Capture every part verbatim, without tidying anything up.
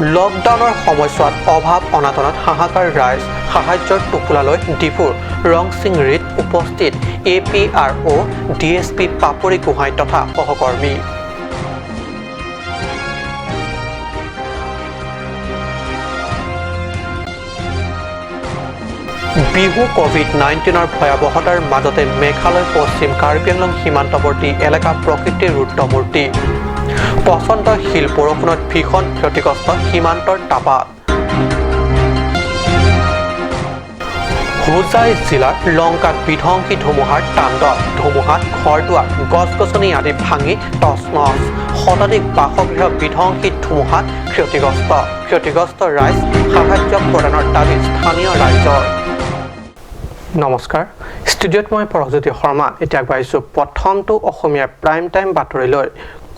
লকডাউনৰ সময়ছোৱাত অভাৱ অনাটনত হাহাকাৰ ৰাইজ। সাহায্যৰ টোপোলালৈ ডিফুৰ ৰংচিংৰিত উপস্থিত A P R O' D S P Papori Gohain তথা সহকৰ্মী। বিহু কভিড নাইণ্টিনৰ ভয়াৱহতাৰ মাজতে মেঘালয় পশ্চিম কাৰ্বি আংলং সীমান্তৱৰ্তী এলেকা প্ৰকৃতিৰ ৰুদ্ৰমূৰ্তি। পচন্দশীল বৰষুণত ভীষণ ক্ষতিগ্ৰস্ত সীমান্তৰ টাপাত। হোজাই জিলাৰ লংকাত বিধ্বংসী ধুমুহাৰ তাণ্ডৱ। ধুমুহাত ঘৰ দুৱাৰ, গছ-গছনি আদি ভাঙি তছনছ। শতাধিক বাসগৃহ বিধ্বংসী ধুমুহাত ক্ষতিগ্ৰস্ত। ক্ষতিগ্ৰস্ত ৰাইজ সাহায্য প্ৰদানৰ দাবী স্থানীয় ৰাইজৰ। নমস্কাৰ, ষ্টুডিঅ'ত মই পৰশজ্যোতি শৰ্মা। এতিয়া আগবাঢ়িছো প্ৰথমটো অসমীয়া প্ৰাইম টাইম বাতৰিলৈ।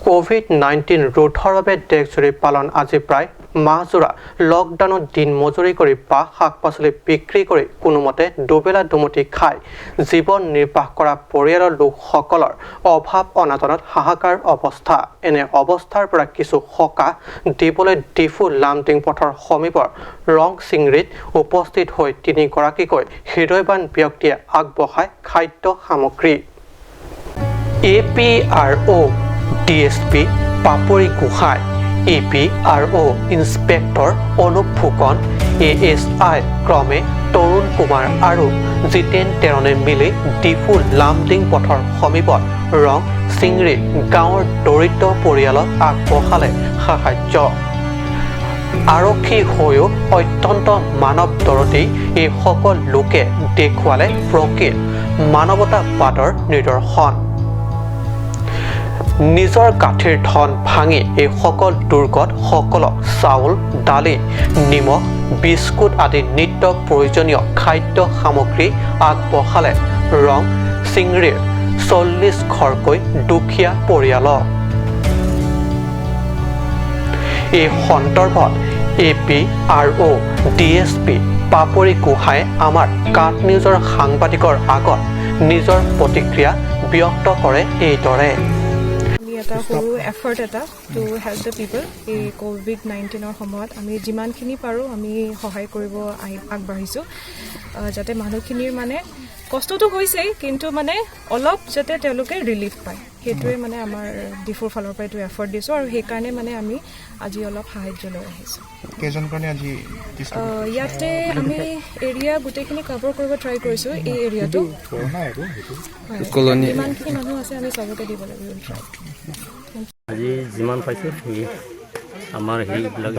কভিড নাইণ্টিন ৰোধৰ বাবে দেশজুৰি পালন আজি প্ৰায় মাহজোৰা। লকডাউনত দিন মজুৰি কৰি বা শাক পাচলি বিক্ৰী কৰি কোনোমতে দুবেলা দুমুঠি খাই জীৱন নিৰ্বাহ কৰা পৰিয়ালৰ লোকসকলৰ অভাৱ অনাটনত হাহাকাৰ অৱস্থা। এনে অৱস্থাৰ পৰা কিছু সকাহ দিবলৈ ডিফু লামডিং পথৰ সমীপৰ ৰংচিংৰিত উপস্থিত হৈ তিনিগৰাকীকৈ হৃদয়ৱান ব্যক্তিয়ে আগবঢ়ায় খাদ্য সামগ্ৰী। A P R O' D S P Papori Gohain, A P R O' inspector Anup Phukan, A S I ক্ৰমে তৰুণ কুমাৰ আৰু জিতেন তেৰণে মিলি ডিফু লামডিং পথৰ সমীপত ৰং চিংৰি গাঁৱৰ দৰিদ্ৰ পৰিয়ালক আগবঢ়ালে সাহায্য। আৰক্ষী হৈও অত্যন্ত মানৱ দৰদী এই সকল লোকে দেখুৱালে প্ৰকৃত মানৱতাবাদৰ নিদৰ্শন। নিজৰ গাঁঠিৰ ধন ভাঙি এই সকল দুৰ্গত সকলক চাউল, দালি, নিমখ, বিস্কুট আদি নিত্য প্ৰয়োজনীয় খাদ্য সামগ্ৰী আগবঢ়ালে ৰং চিংৰিৰ চল্লিছ ঘৰকৈ দুখীয়া পৰিয়ালক। এই সন্দৰ্ভত A P R O' D S P Papori Gohain আমাৰ কাট নিউজৰ সাংবাদিকৰ আগত নিজৰ প্ৰতিক্ৰিয়া ব্যক্ত কৰে এইদৰে। আমি এটা সৰু এফৰ্ট এটা টু হেল্প দ্য পিপল এই কভিড নাইণ্টিনৰ সময়ত আমি যিমানখিনি পাৰোঁ আমি সহায় কৰিব আহি আগবাঢ়িছোঁ। আহ, যাতে মানুহখিনিৰ মানে কষ্টটো হৈছেই, কিন্তু মানে অলপ যাতে তেওঁলোকে ৰিলিফ পায়, সেইটোৱে মানে আমাৰ ডিফুৰ ফালৰ পৰা এইটো এফৰ্ট দিছোঁ আৰু সেইকাৰণে মানে আমি আজি অলপ সাহায্য লৈ আহিছোঁ। কেইজন কাৰণে আজি ডিষ্ট্ৰিবিউট আহ, ইয়াতে আমি এৰিয়া গোটেইখিনি কভাৰ কৰিব ট্ৰাই কৰিছোঁ এই এৰিয়াটো। হয়। কলনী। যিমানখিনি মানুহ আছে আমি চবকে দিব লাগিব। আজি যিমান পাইছোঁ, সেই আমাৰ সেইবিলাক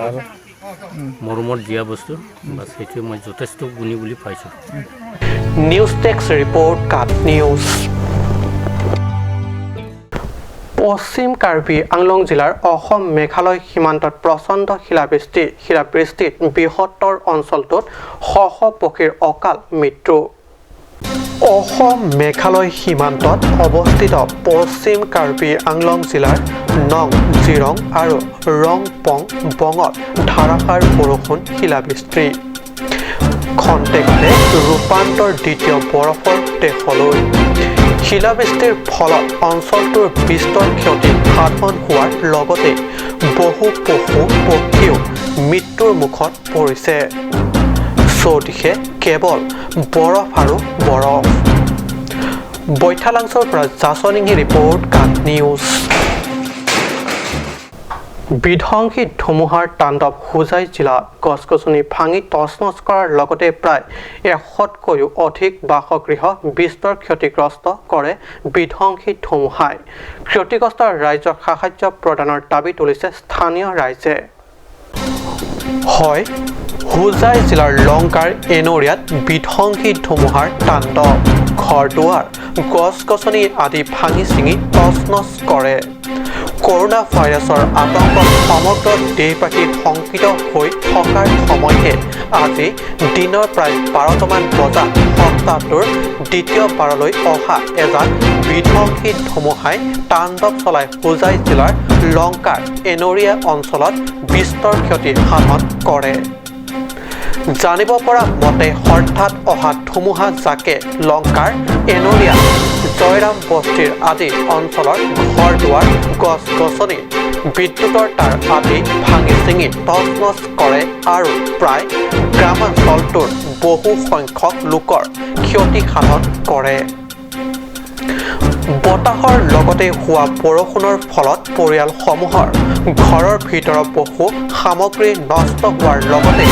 মৰমত দিয়া বস্তু, বাছ সেইটোৱে মই যথেষ্ট গুণী বুলি পাইছোঁ। নিউজ ডেস্ক ৰিপৰ্ট, কাট নিউজ। পশ্চিম কাৰ্বি আংলং জিলাৰ অসম মেঘালয় সীমান্তত প্ৰচণ্ড শিলাবৃষ্টি। শিলাবৃষ্টিত বৃহত্তৰ অঞ্চলটোত শ শ পক্ষীৰ অকাল মৃত্যু। অসম মেঘালয় সীমান্তত অৱস্থিত পশ্চিম কাৰ্বি আংলং জিলাৰ নং জিৰং আৰু ৰংপং বঙত ধাৰাসাৰ বৰষুণ, শিলাবৃষ্টি। খন্তেকতে ৰূপান্তৰ দ্বিতীয় বৰফৰ দেশলৈ। শিলাবৃষ্টিৰ ফলত অঞ্চলটোৰ বিস্তৰ ক্ষতি সাধন হোৱাৰ লগতে বহু পশু পক্ষীও মৃত্যুৰ মুখত পৰিছে। চৌদিশে কেৱল বৰফ আৰু বৰফ। বৈঠালাংচৰ পৰা জাছনিংহি ৰিপৰ্ট, কাট নিউজ। বিধ্বংসী ধুমুহাৰ তাণ্ডৱ হোজাই জিলাত। গছ-গছনি ভাঙি তছনছ কৰাৰ লগতে প্ৰায় এশতকৈও অধিক বাসগৃহ বিস্তৰ ক্ষতিগ্ৰস্ত কৰে বিধ্বংসী ধুমুহাই। ক্ষতিগ্ৰস্ত ৰাইজক সাহায্য প্ৰদানৰ দাবী তুলিছে স্থানীয় ৰাইজে। হয়, হোজাই জিলাৰ লংকাৰ এনৰিয়াত বিধ্বংসী ধুমুহাৰ তাণ্ডৱ। ঘৰ দুৱাৰ, গছ-গছনি আদি ভাঙি ছিঙি তছনছ কৰে। কৰোণা ভাইৰাছৰ আতংকত সমগ্ৰ দেশবাসী শংকিত হৈ থকাৰ সময়তে আজি দিনৰ প্ৰায় বাৰটামান বজাত সপ্তাহটোৰ দ্বিতীয়বাৰলৈ অহা এজাক বিধ্বংসী ধুমুহাই তাণ্ডৱ চলাই হোজাই জিলাৰ লংকাৰ এনৰিয়া অঞ্চলত বিস্তৰ ক্ষতি সাধন কৰে। জানিব পৰা মতে, হঠাৎ অহা ধুমুহা জাকে লংকাৰ এনৰিয়া জয়ৰাম বস্তিৰ আদি অঞ্চলৰ ঘৰ দুৱাৰ, গছ গছনি, বিদ্যুতৰ তাঁৰ আদি ভাঙি চিঙি তছনছ কৰে আৰু প্ৰায় গ্ৰামাঞ্চলটোৰ বহু সংখ্যক লোকৰ ক্ষতি সাধন কৰে। বতাহৰ লগতে হোৱা বৰষুণৰ ফলত পৰিয়ালসমূহৰ ঘৰৰ ভিতৰৰ বহু সামগ্ৰী নষ্ট হোৱাৰ লগতে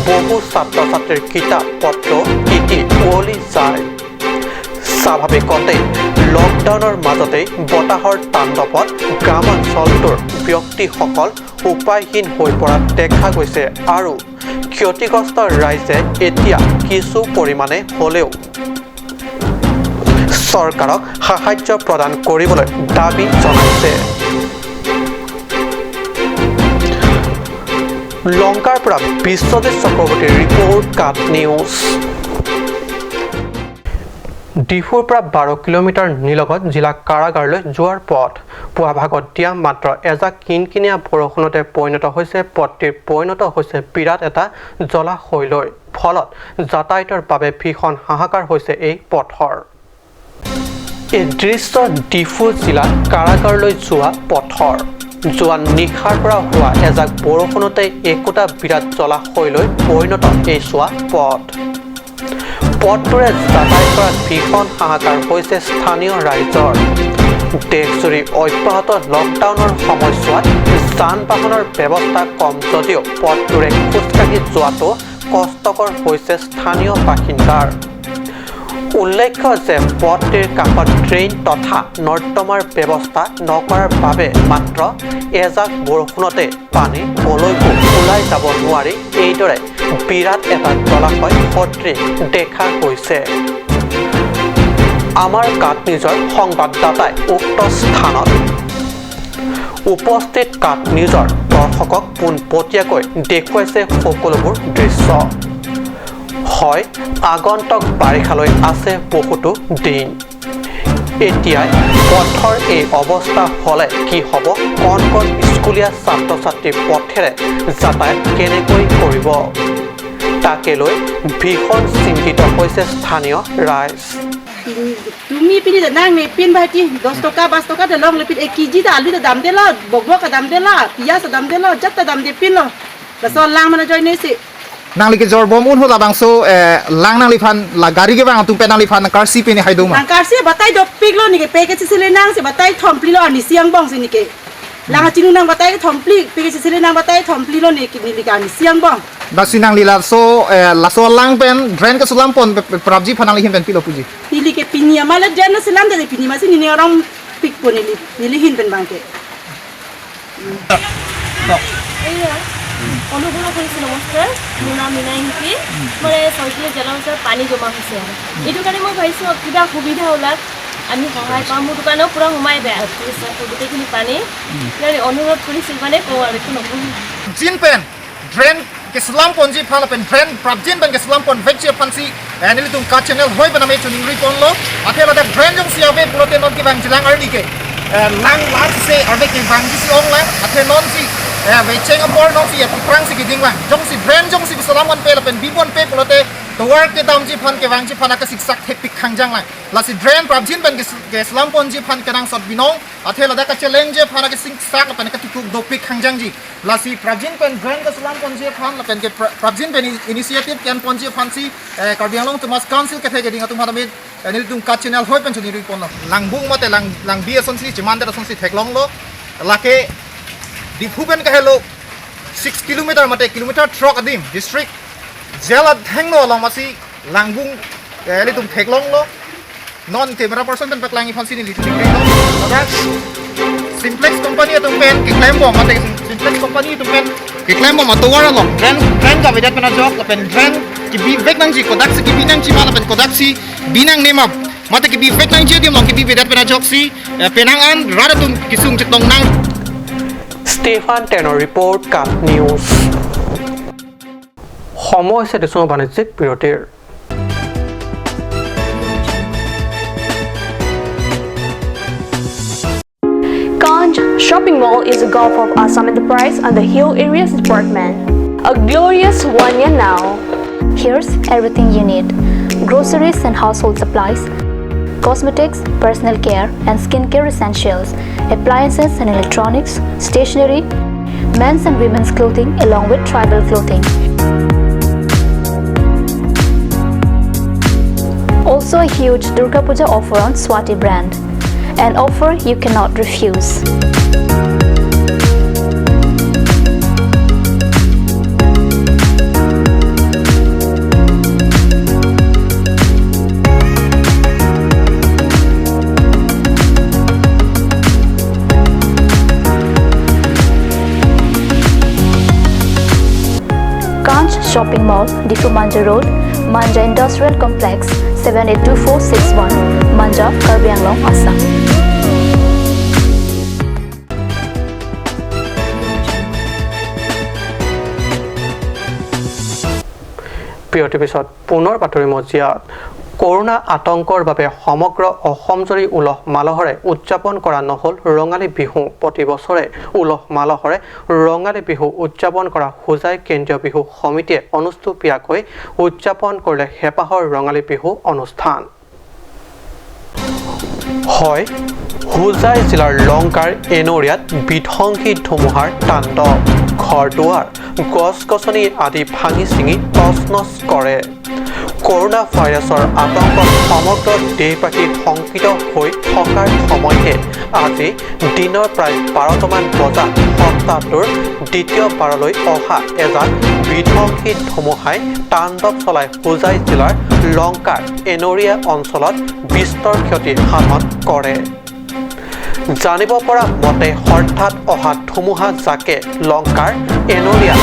বহু ছাত্ৰ ছাত্ৰীৰ কিতাপ পত্ৰ তিতি উৱলি যায়। স্বাভাৱিকতে লকডাউনৰ মাজতেই বতাহৰ তাণ্ডৱত গ্ৰামাঞ্চলটোৰ ব্যক্তিসকল উপায়হীন হৈ পৰা দেখা গৈছে আৰু ক্ষতিগ্ৰস্ত ৰাইজে এতিয়া কিছু পৰিমাণে হ'লেও চৰকাৰক সাহায্য প্ৰদান কৰিবলৈ দাবী জনাইছে। লংকাৰ পৰা বিশ্বজিৎ চক্ৰৱৰ্তীৰ ৰিপৰ্ট, কাট নিউজ। ডিফুৰ পৰা বাৰ কিলোমিটাৰ নিলগত জিলা কাৰাগাৰলৈ যোৱাৰ পথ। পুৱা ভাগত দিয়া মাত্ৰ এজাক কিনকিনীয়া বৰষুণতে পৰিণত হৈছে পথটিৰ, পৰিণত হৈছে বিৰাট এটা জলাশয়লৈ। ফলত যাতায়াতৰ বাবে ভীষণ হাহাকাৰ হৈছে এই পথৰ। এই দৃশ্য ডিফু জিলাৰ কাৰাগাৰলৈ যোৱা পথৰ। যোৱা নিশাৰ পৰা হোৱা এজাক বৰষুণতে একোটা বিৰাট জলাশয়লৈ পৰিণত এই চোৱা পথ। পথটোৰে যাতায়াত কৰাত ভীষণ হাহাকাৰ হৈছে স্থানীয় ৰাইজৰ। দেশজুৰি অব্যাহত লকডাউনৰ সময়ছোৱাত যান বাহনৰ ব্যৱস্থা কম যদিও পথটোৰে খোজকাঢ়ি যোৱাটো কষ্টকৰ হৈছে স্থানীয় বাসিন্দাৰ। উল্লেখ্য যে পথটিৰ কাষত ড্ৰেইন তথা নৰ্দমাৰ ব্যৱস্থা নকৰাৰ বাবে মাত্ৰ এজাক বৰষুণতে পানী কলৈকো ওলাই যাব নোৱাৰি এইদৰে বিৰাট এটা জলাশয় সদৃশ দেখা গৈছে। আমাৰ কাট নিউজৰ সংবাদদাতাই উক্ত স্থানত উপস্থিত কাট নিউজৰ দৰ্শকক পোনপটীয়াকৈ দেখুৱাইছে সকলোবোৰ দৃশ্য। হয়, আগন্তুক বাৰিষালৈ আছে বহুতো দিন। এতিয়াই পথৰ এই অৱস্থা হ'লে কি হ'ব? কণ কণ স্কুলীয়া ছাত্ৰ ছাত্ৰী পথেৰে যাতায়াত কেনেকৈ কৰিব? তাকে লৈ ভীষণ চিন্তিত হৈছে স্থানীয় ৰাইজ। Pini, tumi pini ta nang ne pin ba ti, dos toka, bas toka ta longle pin, ek kg ta alu ta damdelo, bokbok ta damdelo, piyaj ta damdelo, jat ta damde pinlo. Laso lang mane ajoinesi. Nangli kejor bom un ho labangso, eh, lang nangliphan la gari kevang atum pen nangliphan nangkarsi pini haidoma. Nangkarsi batai dopiklo neke, peke sisile nangsi batai thomplilo, arnisi angbongsi neke. Lang hachinu nang batai thompli, peke sisile nang batai thomplilo neke, neli ke arnisi angbong. Lasi nangli laso, eh, laso lang pen drain keselam pon pe, pe, prapji aphan nangli ahin pen pilo puji? Neli ke pini amat le drain selam, jadi pini masi neli arongpikpo neli, neli ahin pen abangke. এইয়া, অনুগ্ৰহ কৰিছোঁ, নমস্কাৰ। মোৰ নাম মীনা ইংতি। মানে, ছয়ত্ৰিশ জেলাৰ ওচৰত পানী জমা হৈছে আৰু। এইটো কাৰণে মই ভাবিছোঁ, কিবা সুবিধা ওলাক, আমি সহায় পাম। মোৰ দোকানো পূৰা সোমাই বেয়া, গোটেইখিনি পানী। সেইকাৰণে অনুৰোধ কৰিছোঁ, ইমানেই কওঁ আৰু, একো নকওঁ। Jin pen drain keselam ponji aphan lapen drain prapjin pen keselam ponvekji aphansi, eh, nelitum kache-channel hoi pen name choningri ponlo. Athe ladak drain jongsi ave pulote non kevangjilang arni ke, eh, lang lang si ave, kevangji si onglang. Athe nonsi, eh, vecheng apor nonsi aphrangsi kedinglang. Jongsi drain jongsi keselam ponpe lapen bi ponpe pulote tovar kedamji aphan, kevangji aphan akasiksak thepik khangjanglang. Lasi drain prapjin pen kes-, keselam ponji aphan kenangsot binong. Athe ladak kachelengji aphan akasiksak lapen akatikuk dopik khangjangji. Lasi prapjin pen drain keselam ponji aphan lapen ke pra-, prapjin pen i-, initiative ke-en ponji aphansi, eh, Karbi Anglong Autonomous Council kethe keding atum aphan amit, eh, nelitum kache-channel hoi pen choningri ponlo. Langbung mate lang, langbi asonsi, chiman det asonsi theklonglo. Lake Diphu pen kahelo six kilometer mate kilometer throk adim district jail athengno along masi langbung, eh, nelitum theklonglo. Non camera person pen paklang aphansi nelitum theklonglo. Ladak Simplex company atum pen keklembom mate Simplex company atum pen keklembom atovar along drain, drain kavedet pen ajok lapen drain kebivek nangji, kodaksi kebi nangji ma lapen kodaksi bi nangne ma, mate kebivek nangji adim along kebivedet pen ajoksi, eh, penang an rat atum kesung chetong nang. Stefan Tenor report, Kat News. সময় হৈছে দেশৰ বাণিজ্যিক বিৰতিৰ। Kanj Shopping Mall is a gulf of Assam Enterprise and the Hill Areas Department. A glorious one year now. Here's everything you need: groceries and household supplies, cosmetics, personal care and skincare essentials, appliances and electronics, stationery, men's and women's clothing along with tribal clothing. Also a huge Durga Puja offer on Swati brand. An offer you cannot refuse. Kanch Shopping Mall, Diphu Manja Road, Manja Industrial Complex, seven eight two four six one, Manja, Karbi Anglong, Assam. বিৰতিৰ পিছত পুনৰ বাতৰি মজিয়াত। কৰোণা আতংকৰ বাবে সমগ্ৰ অসমজুৰি উলহ মালহৰে উদযাপন কৰা নহ'ল ৰঙালী বিহু। প্ৰতি বছৰে উলহ মালহৰে ৰঙালী বিহু উদযাপন কৰা হোজাই কেন্দ্ৰীয় বিহু সমিতিয়ে অনুষ্টুপীয়াকৈ উদযাপন কৰিলে হেঁপাহৰ ৰঙালী বিহু অনুষ্ঠান। হয়, হোজাই জিলাৰ লংকাৰ এনৰিয়াত বিধ্বংসী ধুমুহাৰ তাণ্ডৱ। ঘৰ দুৱাৰ, গছ গছনি আদি ভাঙি ছিঙি তছনছ কৰে। কৰোণা ভাইৰাছৰ আতংকত সমগ্ৰ দেশবাসী শংকিত হৈ থকাৰ সময়তে আজি দিনৰ প্ৰায় বাৰটামান বজাত সপ্তাহটোৰ দ্বিতীয়বাৰলৈ অহা এজাক বিধ্বংসী ধুমুহাই তাণ্ডৱ চলাই হোজাই জিলাৰ লংকাৰ এনৰিয়া অঞ্চলত বিস্তৰ ক্ষতি সাধন কৰে। জানিব পৰা মতে, হঠাৎ অহা ধুমুহা জাকে লংকাৰ এনৰিয়া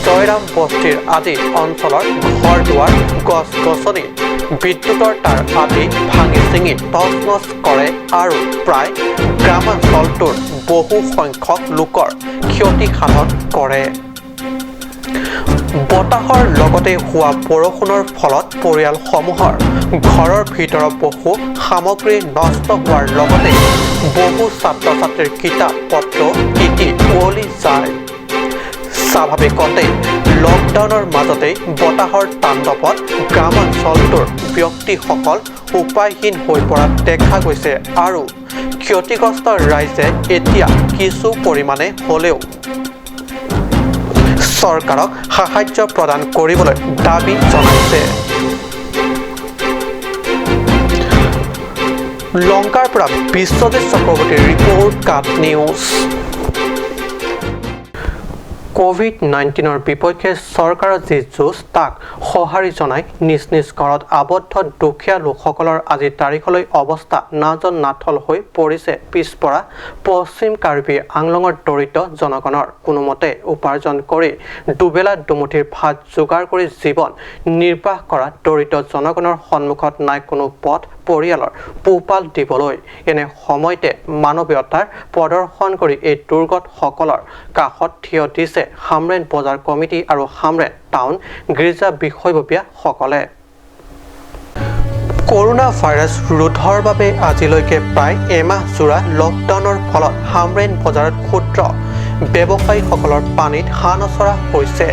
জয়ৰাম বস্তিৰ আদি অঞ্চলৰ ঘৰ দুৱাৰ, গছ গছনি, বিদ্যুতৰ তাঁৰ আদি ভাঙি ছিঙি তছনছ কৰে আৰু প্ৰায় গ্ৰামাঞ্চলটোৰ বহু সংখ্যক লোকৰ ক্ষতি সাধন কৰে। বতাহৰ লগতে হোৱা বৰষুণৰ ফলত পৰিয়ালসমূহৰ ঘৰৰ ভিতৰৰ বহু সামগ্ৰী নষ্ট হোৱাৰ লগতে বহু ছাত্ৰ ছাত্ৰীৰ কিতাপ পত্ৰ তিতি উৱলি যায়। স্বাভাৱিকতে লকডাউনৰ মাজতেই বতাহৰ তাণ্ডৱত গ্ৰামাঞ্চলটোৰ ব্যক্তিসকল উপায়হীন হৈ পৰা দেখা গৈছে আৰু ক্ষতিগ্ৰস্ত ৰাইজে এতিয়া কিছু পৰিমাণে হ'লেও চৰকাৰক সাহায্য প্ৰদান কৰিবলৈ দাবী জনাইছে। লংকাৰ পৰা বিশ্বজিৎ চক্ৰৱৰ্তীৰ ৰিপৰ্ট, কাট নিউজ। কভিড নাইণ্টিনৰ বিপক্ষে চৰকাৰৰ যি যুঁজ, তাক সঁহাৰি জনাই নিজ নিজ ঘৰত আবদ্ধ দুখীয়া লোকসকলৰ আজি তাৰিখলৈ অৱস্থা নাজন নাথল হৈ পৰিছে পিছপৰা পশ্চিম কাৰ্বি আংলঙৰ দৰিদ্ৰ জনগণৰ। কোনোমতে উপাৰ্জন কৰি দুবেলা দুমুঠিৰ ভাত যোগাৰ কৰি জীৱন নিৰ্বাহ কৰা দৰিদ্ৰ জনগণৰ সন্মুখত নাই কোনো পথ পৰিয়ালৰ পোহপাল দিবলৈ। এনে সময়তে মানৱীয়তাৰ প্ৰদৰ্শন কৰি এই দুৰ্গতসকলৰ কাষত থিয় দিছে হামৰেণ বজাৰ কমিটি আৰু হামৰেণ টাউন গীৰ্জা বিষয়ববীয়াসকলে। কৰোণা ভাইৰাছ ৰোধৰ বাবে আজিলৈকে প্ৰায় এমাহ জোৰা লকডাউনৰ ফলত হামৰেণ বজাৰত ক্ষুদ্ৰ ব্যৱসায়ীসকলৰ পানীত হাঁহ নচৰা হৈছে।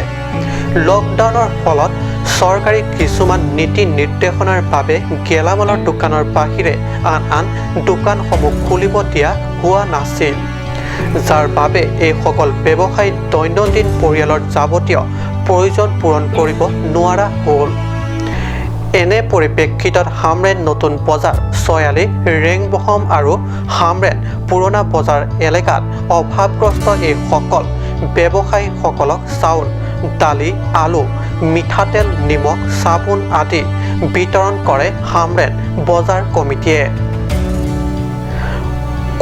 লকডাউনৰ ফলত চৰকাৰী কিছুমান নীতি নিৰ্দেশনাৰ বাবে গেলামালৰ দোকানৰ বাহিৰে আন আন দোকানসমূহ খুলিব দিয়া হোৱা নাছিল, যাৰ বাবে এইসকল ব্যৱসায়ী দৈনন্দিন পৰিয়ালৰ যাৱতীয় প্ৰয়োজন পূৰণ কৰিব নোৱাৰা হ'ল। এনে পৰিপ্ৰেক্ষিতত হামৰেণ নতুন বজাৰ, চয়ালি, ৰেংবহম আৰু হামৰেণ পুৰণা বজাৰ এলেকাত অভাৱগ্ৰস্ত এইসকল ব্যৱসায়ীসকলক চাউল, দালি, আলু, মিঠাতেল, নিমখ, চাবোন আদি বিতৰণ কৰে হামৰেণ বজাৰ কমিটিয়ে।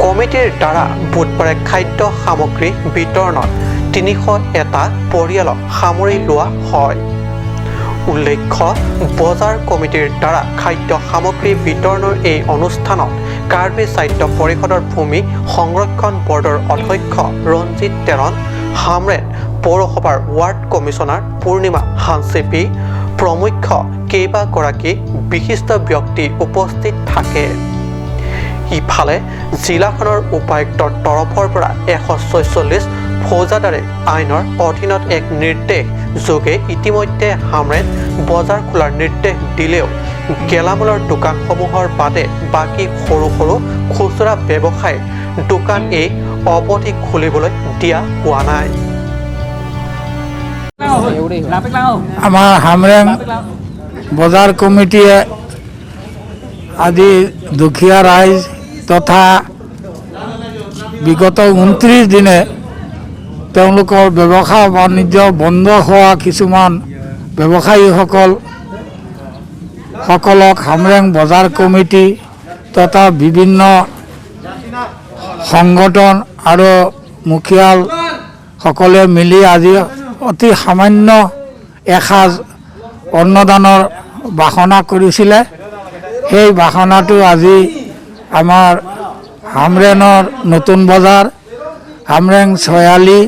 কমিটিৰ দ্বাৰা বুধবাৰে খাদ্য সামগ্ৰী বিতৰণত তিনিশ এটা পৰিয়ালক সামৰি লোৱা হয়। উল্লেখ্য, বজাৰ কমিটিৰ দ্বাৰা খাদ্য সামগ্ৰী বিতৰণৰ এই অনুষ্ঠানত কাৰ্বি সাহিত্য পৰিষদৰ ভূমি সংৰক্ষণ বৰ্ডৰ অধ্যক্ষ ৰঞ্জিত তেৰণ, হামৰেণ পৌৰসভাৰ ৱাৰ্ড কমিছনাৰ পূৰ্ণিমা হানচেপি প্ৰমুখ্য কেইবাগৰাকী বিশিষ্ট ব্যক্তি উপস্থিত থাকে। ইফালে জিলাখনৰ উপায়ুক্তৰ তৰফৰ পৰা এশ ছয়চল্লিছ ফৌজাদাৰী আইনৰ অধীনত এক নিৰ্দেশ যোগে ইতিমধ্যে হামৰেণ বজাৰ খোলাৰ নিৰ্দেশ দিলেও গেলামালৰ দোকানসমূহৰ বাদে বাকী সৰু সৰু খুচুৰা ব্যৱসায়ীৰ দোকান এই অৱধি খুলিবলৈ দিয়া হোৱা নাই। আমাৰ হামৰেং বজাৰ কমিটিয়ে আজি দুখীয়া ৰাইজ তথা বিগত ঊনত্ৰিশ দিনে তেওঁলোকৰ ব্যৱসায় বাণিজ্য বন্ধ হোৱা কিছুমান ব্যৱসায়ীসকল সকলক হামৰেং বজাৰ কমিটি তথা বিভিন্ন সংগঠন আৰু মুখিয়ালসকলে মিলি আজি অতি সামান্য এসাঁজ অন্নদানৰ বাসনা কৰিছিলে। সেই বাসনাটো আজি আমাৰ হামৰেঙৰ নতুন বজাৰ, হামৰেং চয়ালি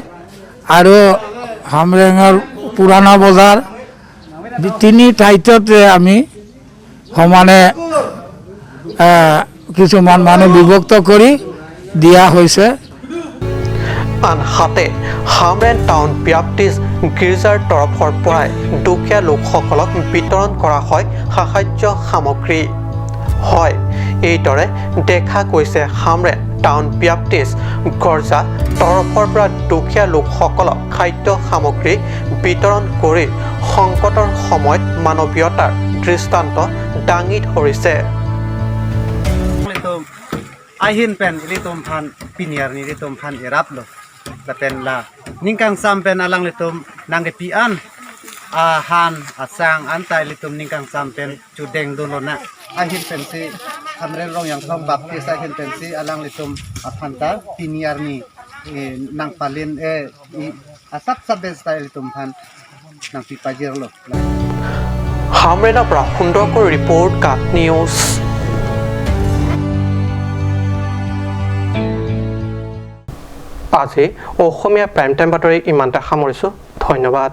আৰু হামৰেঙৰ পুৰণা বজাৰ, বি- তিনি ঠাইতে আমি সমানে আহ, কিছুমান মানুহ বিভক্ত কৰি দিয়া হৈছে। আনহাতে হামৰেং টাউন বেপ্টিষ্ট গীৰ্জাৰ তৰফৰ পৰাই দুখীয়া লোকসকলক বিতৰণ কৰা হয় সাহায্য সামগ্ৰী। হয়, এইদৰে দেখা গৈছে হামৰেং টাউন বেপ্টিষ্ট গীৰ্জা তৰফৰ পৰা দুখীয়া লোকসকলক খাদ্য সামগ্ৰী বিতৰণ কৰি সংকটৰ সময়ত মানৱীয়তাৰ দৃষ্টান্ত দাঙি ধৰিছে। Ilitum ahin pen ilitum aphan pini arni ilitum aphan iraplo. Lapen la ning kangsam pen alanglitum nangkepi-an ahan asang anta ilitum ning kangsam pen chudeng dolo na. Ahin pensi Hamren Rongyangthong Baptist ahin pensi alanglitum aphanta pini arni eh, nangpalin eh, i- asap sap pen style ilitum aphan nangpi pajirlo. হামৰেঙৰ পৰা সুন্দৰকৈ ৰিপৰ্ট কাট নিউজ। আজি Asamiya prime time বাতৰি ইমানতে সামৰিছোঁ। ধন্যবাদ।